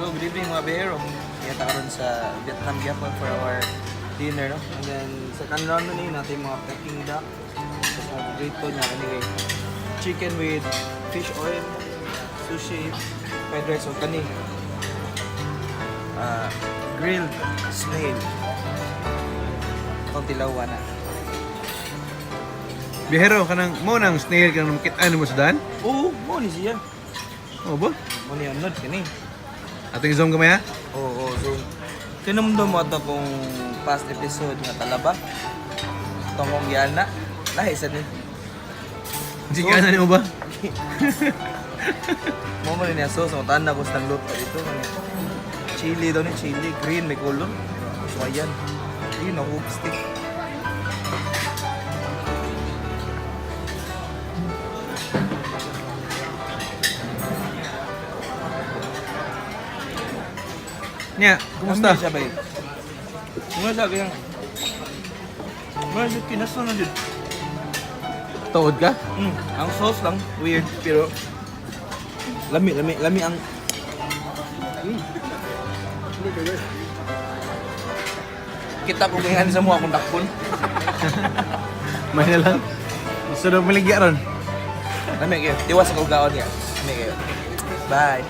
Hello, good evening, mga biyahero. Kaya karon sa Vietnam gyapon for our dinner, no? And then, second round na ni natin mga Peking duck. Tapos mga prito niya, kani kay chicken with fish oil, sushi, fried rice, o kani grilled snail. Itong tilawa na. Biyahero, kanang mo nang snail kanang makita mo sa daan? Oo, mo ni siya. Oo ba? Mo ni anod kani. Atong zoom gamay ha? Oo, so kinumdum mo ato kung past episode nga talaba. Tongkong giana. Lahi sa ni. Sige na nimo ba? Mo mo rin niya sauce, mo tanan ko sa luto dito kani. Chili daw ni chili, green may color. So ayan. Ayun ang hook stick. Nya, kumusta? Kumusta siya ba? Kumusta siya kaya? Kumusta siya kinaso na jud. Tuod ka? Ang sauce lang weird pero lami lami lami ang. Kita ko kaya sa mga akong dakpon. May na lang. Gusto na maligya ron. Lami kayo. Tiwas sa kaugaon niya. Lami kayo. Bye.